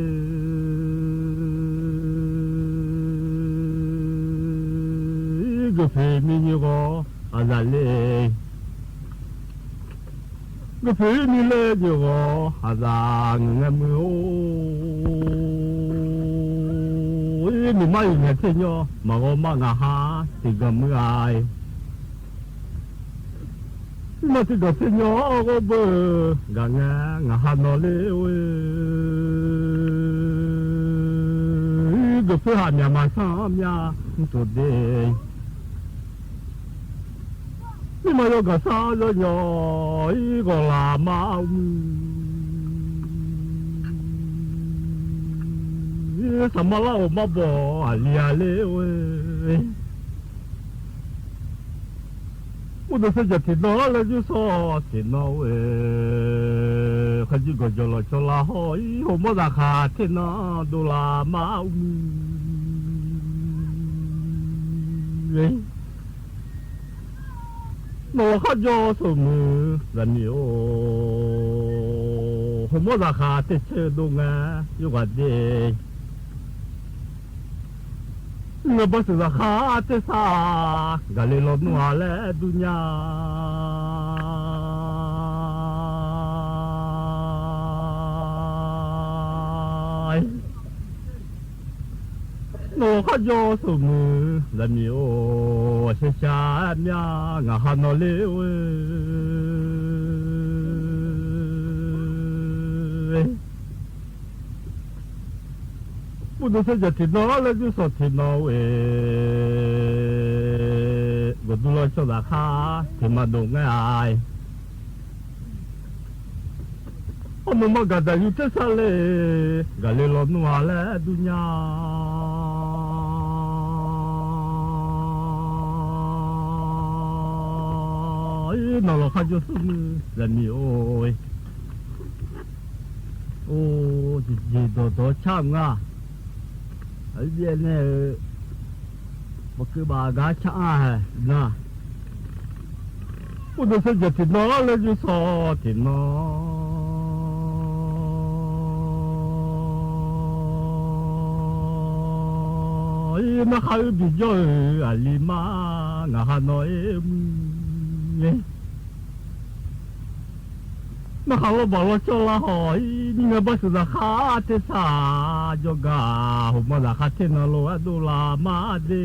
Guiqpoeq mirnyi ghawr aqzaf le. Guiqpoeq ir ni laer jeq ghawq aqzaf ngeur ngae muir-or. Ir miqmar iq ngaeq ter nyawr maqghawr mar ngaq ha tiqganq muir-a. Mirma tiqganq ter nyawr ghawr beu-eu gaq ngae, ngaq ha nawq ler-or-e. Guiqpoeq haq myaq maqsanr mya mr tov de. Mirma yawgaq sar yawnyawq ir ghawqlaf mar muir, saqmar lar-euq marbawq aqli-a ler-or-e. Mr deuq saerjaq tiqnan laer jur sawr tiqnan-or-e. Khaqjir gawqjawq lawqcawq lar hawr-ir, hawmawr zaqkhaq ter nan dovlaf mar muir-e. Nawq-anr kharjawr smq muiq zaqmiq-or, hawmawr zaqkhaq ter caer-eu dov ngae, yawghaq de-e. Ngeur bar sheuqzaq khar tersar, gaqle lawnmr-a laer dur nya. Nawq kharjawr seuq muiq zaqmiq-or, shaqshaq-aer myav ngaq ha nawqler-or-e. Buvdeuq saerjaq tiqnan laer jur sawq tiqnan-or-e, gawqdur lawr shawr zaqkhar tiqma dov ngaer-a. Armawf ma gaqdaq yur tersar le, gaqle lawnmr-a laer dur nya. Nawq lawq kharjawr seuq muiq zaqmiq-or-e. Or, jeqjeq dawqdawq car-eu nga. Aqbyaev nae-eu maqkeuv baf gar car-a hae nar, buvdeuq saerjaq tiqnan laer jur sawq tiqnan ir narkhaq uir bijawr-euq aqli mar ngaq ha nawq-ir-e. Narkhaq lawrbaq lawrcawr lar haw-ir, ngeur bar sheuqzaq khar tersar-aq, jawrgar-aq, hawqma zaqkhav ternan lof-aer dov lar mar de.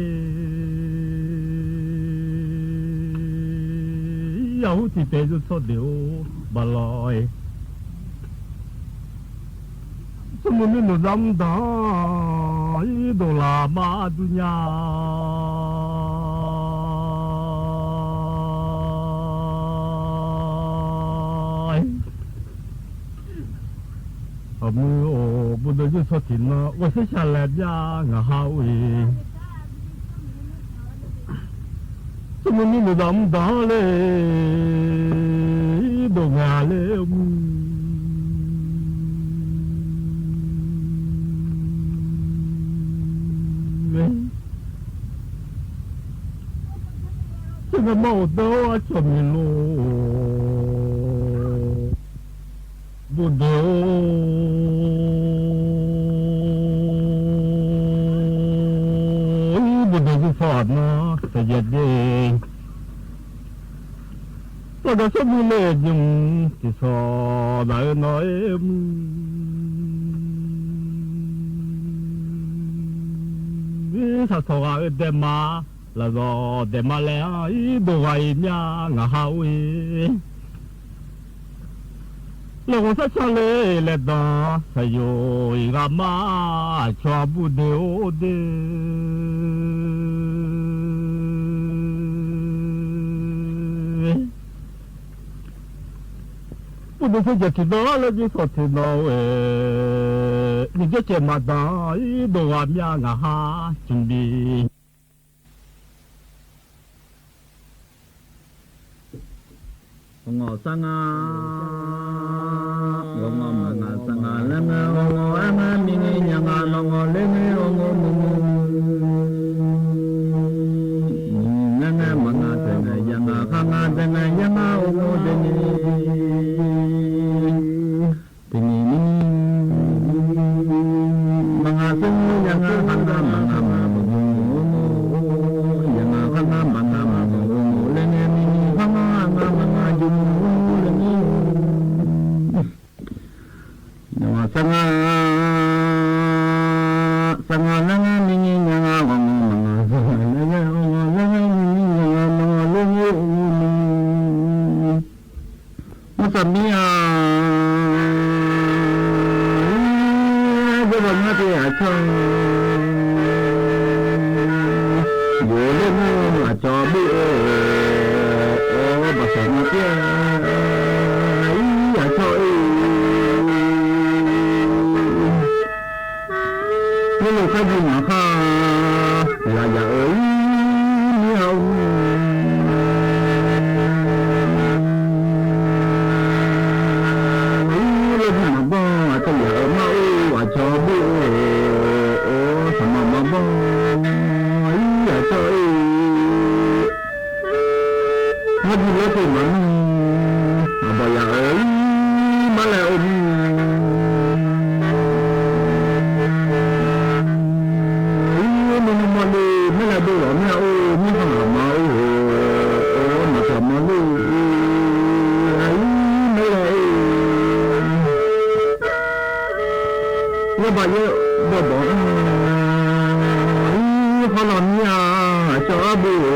Yaqhur tiqpaeq zeur tsawrdeq-or, baqlawq-e. Tsawrmuiq nuinoeq zar mr danq-anr ir dov lar mar dur nya. Aqmuiq-or, buvdeuq jur sawq tiqnan ghawqshaer shaqlae byav ngaq ha-or-e. Tsawrmuiq nuinoeq zar mr danq-anr le, ir dov ngae-a ler-or muiq. Tsawrngae mar ghofdeuv-or, arcawq miqlor buvdeuq-or, ir buvdeuq jur sawq aqnan taeqyaeq de. Lawqdaq tsawrmuiq le jmq tiqsawq daq-eu nawq-ir muiq. Saqsawq ghaq-eu daema, lafzawq daema laer-anr ir dov ghaq-iq myav ngaq ha-or-e. Laeqhmq sarcan le laeqdanq saqyoq-iq ghaq mar, aqcawq buvdeuq-or de. Buvdeuq saerjaq tiqnan laer jur sawq tiqnan-or-e, miqjaer caev maqdanq ir dov ghaq myav ngaq ha cmq bi. Ghawqngawq sar nga, ghawqngawq maqngaq sar nga laer ngae, ghawqngawq aer ngae mirni nya nga, nawq ngawq ler ngae ghawqngawq muiq. Nyiq ngaer ngae maqngaq taeq ngae ya nga, khar nga dae ngae ya nga, ghawqngawq dae ni. Tiqni ni maqngaq tser ya nga, khar nga maqngaq maqngaq ghawqngawq, ya nga khar nga maqngaq maqngaq ghawqngawq laer ngae mirni, khar nga aqnga maqngaq jawrni laer ni. Nya nga sar nga, sar nga laer ngae mirni nya nga, ghawqngawq maqngaq sar nga laer ngae, ghawqngawq laer ngae mirni nya nga, maqngaq ler ngae ghawqngawq ni. Maqsaq mir-a, ir dov ghaq myav te aqcawq, yawqler nar aqcawq bov-or, baqsaq maqpyeuf-a, ir aqcawq-ir. Nymrluf kharjir maqkhar, lafyaq-euq ir mir-a-or. Ir laer bi maqbanr aqcawq yaq-euq mar-or, aqcawq bov-or, saqmaq maqbanr ir aqcawq-ir. Ngar bi lawr teq maqnmr, aqbawq yaq-euq ir mar laer or mir. Ir Yawbaq yaerdawq bawq-anr, ir hawrlaw mir-a, aqcawq arbo-e.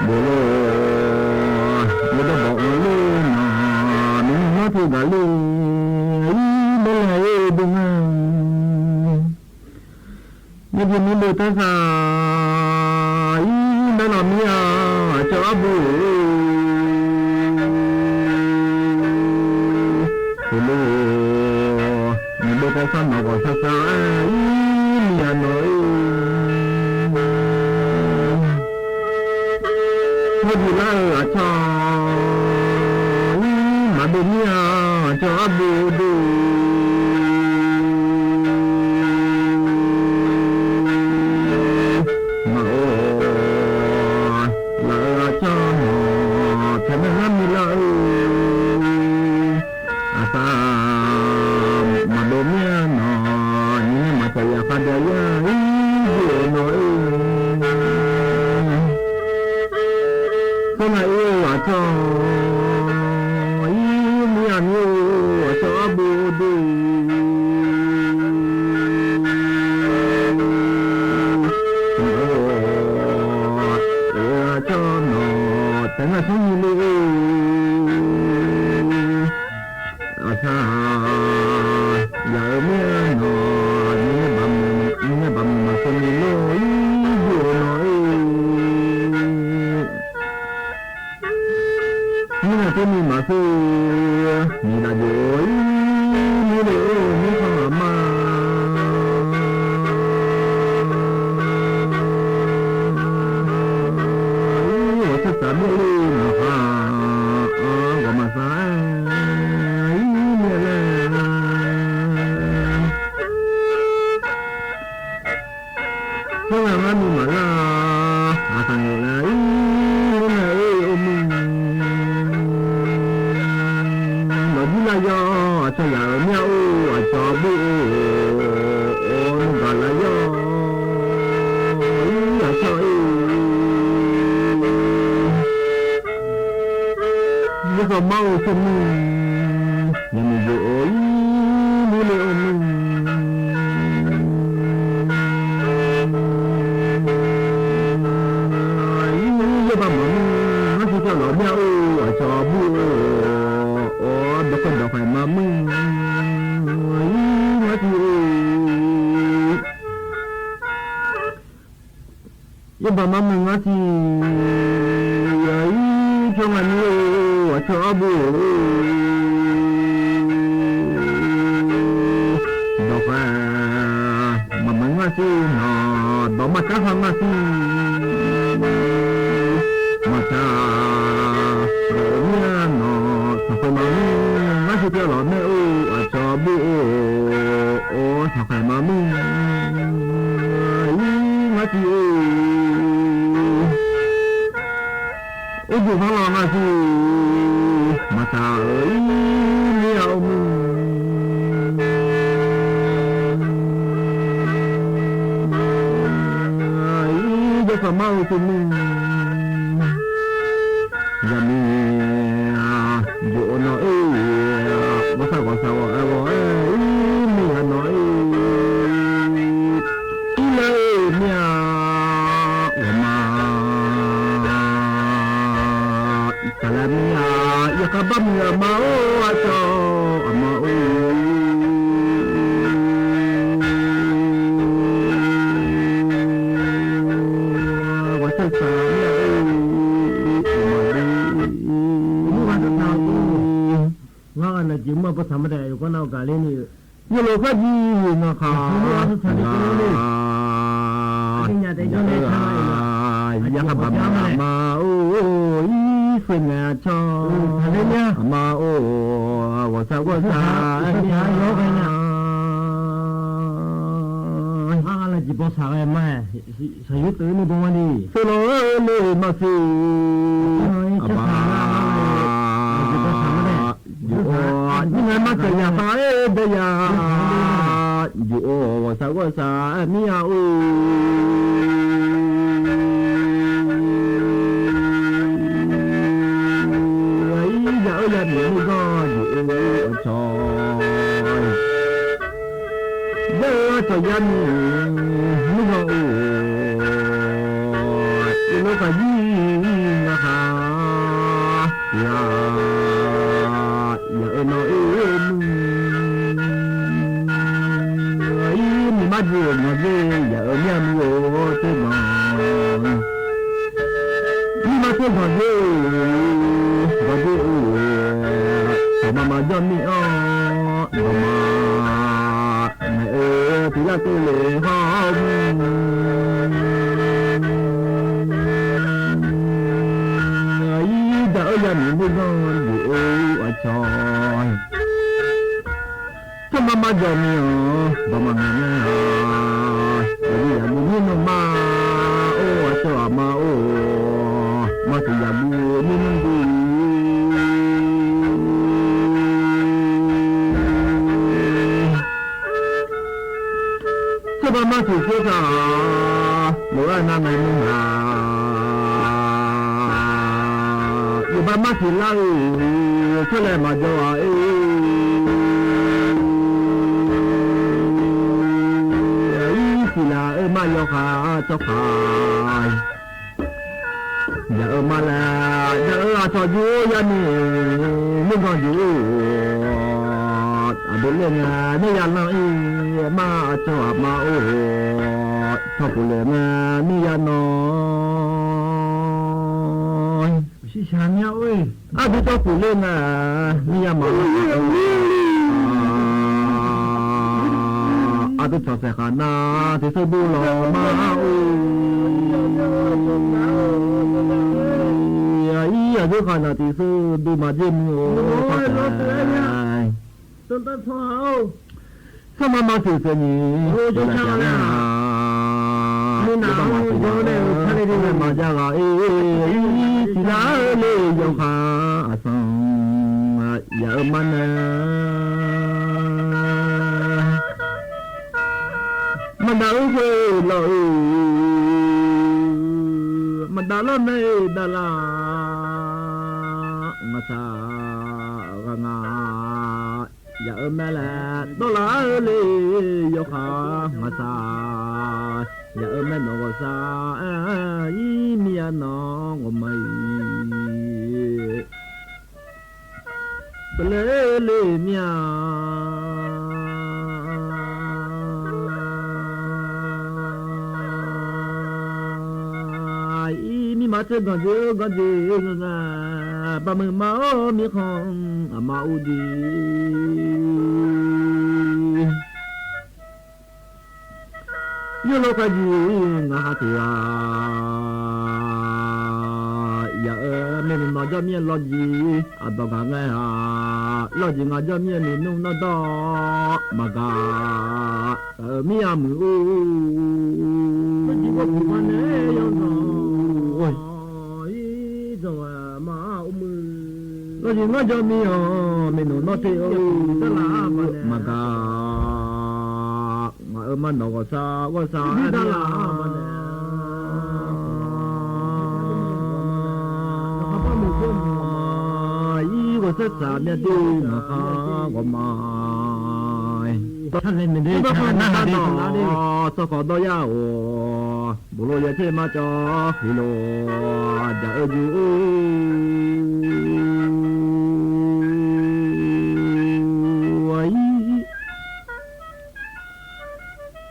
Boflor, yaerdawq bawq-anr ler nar, mirnmr nar teu gaq ler, ir baerlae-eu dm-a. Yaerbof mirbof taersar, ir baerlaw mir-a, aqcawq arbo-e. Boflor, mirbof taersar nawq ghawqshaq shaq-aer, ir mir-a nawq-e. Hawrduq lar-eu aqcawq, ir maqdov mir-a, aqcawq arbo dov. Maqor laf-eu aqcawq nawq, taeq nae ngar mi lar-eu. Aqsar maqdov mir-a nawq, nyiq nae maqtaq yaf khavdav yar, ir dov-eu nawq-e. Tsawrhaq ir-eu aqcawq, ir mir-a mir-eu, aqcawq arbo dov. Aqcawq nawq, taeq nae smrnyi le-eu. Aqsar yaf-eu mir-a nawq, nyiq nae baq mq maqshawr ni lor, ir dov-eu nawq-e. Mirnae tov ni maqshawr, nyiq laf jov-awr, ir mir le-eu mirkhanq aqma. Ir ghawqshaq shaq mawrle maqkhaq, ghawqmaqsaq-aer, ir mir-a laer. Tsawrhaq ngar ni maqlar, aqsaq naeq laer, ir mir nae-eu or mr. Lawqjir lar yar, aqcawq yaf-euq mir-a or, aqcawq bor-or, or nmr gaq lar yar, ir aqcawq-e. Yawsanr mar-eu smrnyi, yamiq jov-awr, ir mir le or mr. Ir yawbaq maqmr, ngar siq pyav lawq mir-a or, aqcawq bur-or, or dawqkhaeq dawqkhaeq maqmr, ir ngar siq-or. Yawbaq maqmr ngar siq, ir pyawr ngaq mir-or, aqcawq arbo-or. Dawqkhaeq maqmr ngar siq nawq, dawq maqcar khar ngar siq. Maqcar dawq-eu mir-a nawq, tanqkhaeq maqmr ngar siq pyav lawq mae or, aqcawq bur-or, or tanqkhaeq maqmr, ir ngar siq-or. Or jeq zanr lawq ngar siq, maqtaq-euq ir mir-a or mr. Ir jawrsanr mar-eu smrnyi, yamiq jov-awr nawq-e, ghawqshaq ghawqshaq ghawq-aer ghawq-aer, ir mir-a nawq-e. Ir laer-eu mir-a, ghawqma saqlaer mir-a, yawkhav bar muiq aqma-or, aqcawq aqma-or. Ghawqshaq shaq mir-a, aqma-or. Ngar ghaq naqjeq mr-a bawsaq ma daef, yawqgar nav gaq ler ni-eu. Yawlof kharjir ngaqkhaq, yaqkhav bar muiq aqma-or, ir sheuq ngaeq aqcawq aqma-or, ghawqshaq ghawqshaq-aer mir-a. Ngar ghaq naqjeq bawsaq ghae ma-aer, shaqyur teuf ni baw ma ni. Sheuq lawq-aer le maqsiq, aqma-or. Jov-awr, ir ngae martsaeq yaqkhav-aer daef ya. Jov-awr, ghawqshaq ghawqshaq-aer mir-a or. Ir ya Yamiq nuirganr jeq-eu aqcawq, yar-eu aqcawq yamiq nuirganr-or, yawlof kaqyir ngar khaq-a, yaq-eu nawq-eu muiq-ir miqmar jeq-euq ganqjer, yaq-eu mir-a muiq-or tser ganq, mirma tser ganqjer-eu ganqjer-eu, taqma ma jawr mir-anr dawqma ngaeq-eu tiq lar keuvle hawr-eu muiq-ir daq-eu yamiq nuirganr jeq-eu aqcawq, tsawrma ma jawq mir-anr dawqma ngaeq nar-a, aqyuif yaqguv mir nmr ma-or, aqcawq aqma-or, maqsiq yaqguv mir nmr dui Tsawrba martiq tsawrtaq, lof-aer nar ngaeq nmr-a, yawba martiq lar-eu tsawrlaeq maqjawr-a-ir, ir siqlaq-eu mar yawkhav tsawrkhav, yaq-eu mar laer yaq-eu aqcawq jur-or, yamiq nuirganr jur-or, aqdui ler ngae nuir ya lanr-ir, mar aqcawq aqma-or, tsawrkhof laeq ngae nuir ya nawr, shiqshaq mya-or, aqdui tsawrkhof ler ngae nuir ya maqlanr-ir, aqdui tsawq saeq khaq nar tiqsur dur lawq mar-or, ir aqdui khaq nar tiqsur dur maqjer muiq-or, tsawrkhof laeq Tsawrma ma teuq teuq nyiq, maqjav ghaq-ir, tiqlar-eu le yawkhav aqsanq, yaq-eu mar nae maqdav-eu khoer lawr-eu, maqdav lawr nae dav lar, ngaqshaq ghaq nga, yaq-eu mae laer dawrlar-eu le yawkhav ngaqshaq, yaq-eu mae nawq ghawqshaq ir mir-a nawq ghawqma-iq, pyeuflar le mir-a. Ir mirma tser ganqjeq-eu ganqjeq-eu nga, baqmuiq ma-awr mirkhanq aqma ur jeq, yawlof khavjeq ngaq ha teuq-a. Yaq-eu maernmr nawq jawr mir-aer lawr jeq, aqdawq gaq ngae-a. Lawr jeq ngaq jawr mir-aer noeqnmr nawrdawr maqgaq, taf-eu mir-a muiq-or, lawr jeq ngaq jawr mir-anr maernmr nawr te-eu maqgaq, ngaq-euq mar nawq ghawqshaq ghawqshaq-aer mir-a. Ir ghawqshaq shaq mir-a de ngaq khar ghawqma. Tsawrkhawf dawryar-or, boflov yaer tser ma cawv heqlof jaq-eu jeq-or,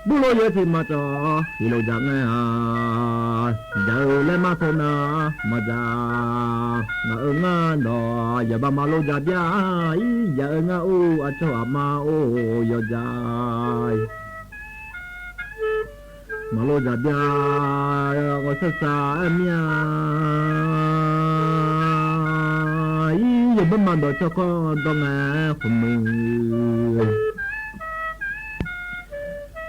boflov yaer tser ma cawv heqlof jaq ngae-a. Jaq-eu laer mar teu nar maqjaq, ngaq-euq ngar dawq yawqbav maqlov jaq bya-ir, yaq-eu ngar or aqcawq aqma or yawqjaq maqlov jaq bya, ghawqshaq shaq-aer mir-a. Ir yawqbav maqdawq tsawrkawv dawr ngae khmq muiq,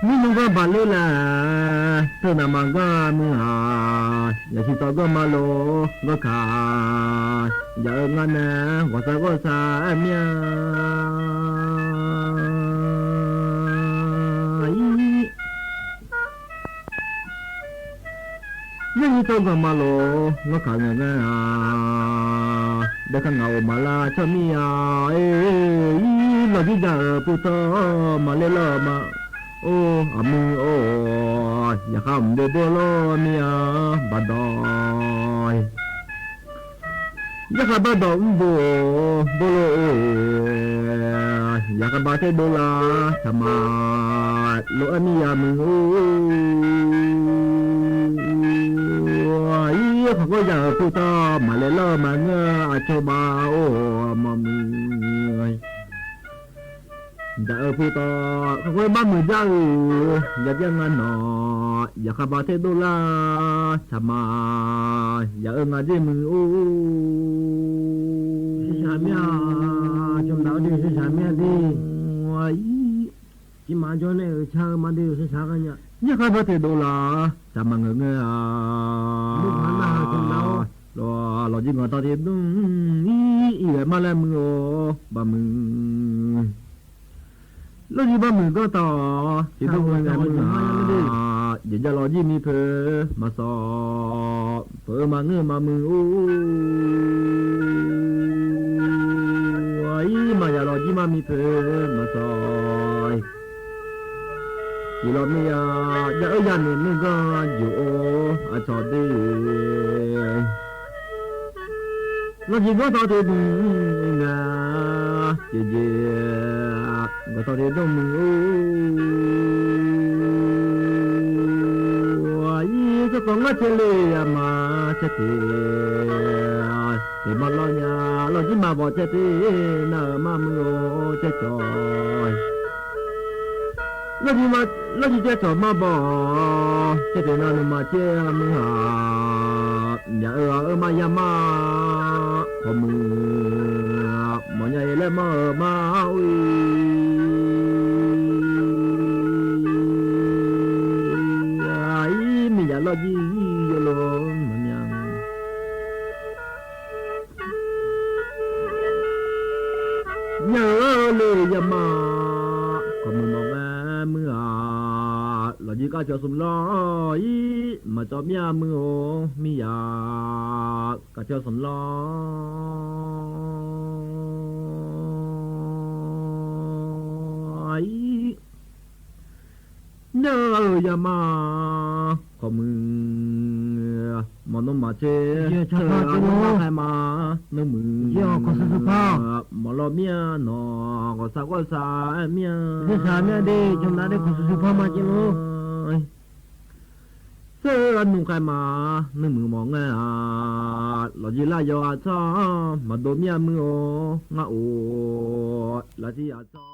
mirnmr ganr baq ler laer teu naq maqganr muiq-aq, yasiq tawv ganr maqlov ganr kaq, jaq-eu ngar nae ghawqshaq ghawqshaq-aer mir-a. Ir nymr Tawr ganq ma lof, ngawr kaq ngaeq ngae-a. Dae kar ngaq of maqlar tsawr mir-a. Lawqjir jaq-euq putawr maqler lawr ma. Or, aqmuiq or, yaqkhar mq bov bov lawr mir-a. Baqdawq yarkhaq bardawq mr bov-or, bov lof-or, yaqkhaq ba ter dovlar taqmaq lof-aer mir ya muiq-or. Ir, khaqkhoer jaq-euq putawr maqler lawr maqngeur aqcawq ba-or, mawrmuiq jaq-euq putawr khaqkhoer barmuiq jar-euq yaqjav nga nawq, yaqkhaq ba ter dovlar taqmaq yaq-eu nga jer muiq-or. Shaqshaq mir-a, cawqdaq-awr de shaqshaq mir-a de. Tirmaf jawr nae-euq car-eu ma de, shaqshaq gha nya. Yarkhaq ba ter dovlar taqmaq ngeur ngeur-a. Lawqjir ganq tawv tiq dmr-ir, iqghae mar laer muiq-or, baqmuiq. Lawqjir baqmuiq ganr tawv tiq dmr-ir, ngaeq muiq-a. Jeqjav lawqjir mi poeq maqsawq, peuq-eu maqngeur maqmuiq-or. Ir, maqya lawqjir mar mi poeq maqsawq. Tiq lawq mir-a, jav-eu yanoeq nuir ganr joq-or, aqcawq de. Lawqjir ganr tawv tiq dmr-ir, ngaeq jeqjeq ganq tawv tiq dmr muiq-or. Ir, tsawrkawv ngar caer le yama caer teq, teq ma lawr nya, lawqjir maqbawq caer teq nar-euq mar muiq-or, caer cawq. Lawqjir caer cawq maqbawq caer teq nar nuima caer muiq-aq. Myaq-eu ghaq-eu maqya mar, khawqmuiq mawrnya-ir laer mar-euq mar-or. Ir, miqyaq lawqjir yawlof maqmya. Myaq-eu le yama, khawqmuiq mawrnya muiq-aq. Lawqjir kar cawq smq lawr-ir, maqcawv mir-a muiq-or, miqyaq kar cawq smq lawr-ir. Nar-euq yama, khawqmuiq mawrnya nuima caer, nar khaer ma, nuirmuiq mawrlawr mir-a nawq, ghawqshaq ghawqshaq-aer mir-a. Shaq mir-a de, jawrnav de khawqshuq shuq par ma caer lor. Sar-eu aqnuq khaer ma, nuirmuiq mawrngae-aq. Lawqjir lar yawqghaq tsawr maqdov mir-a muiq-or, ngar of laftir aqtsawr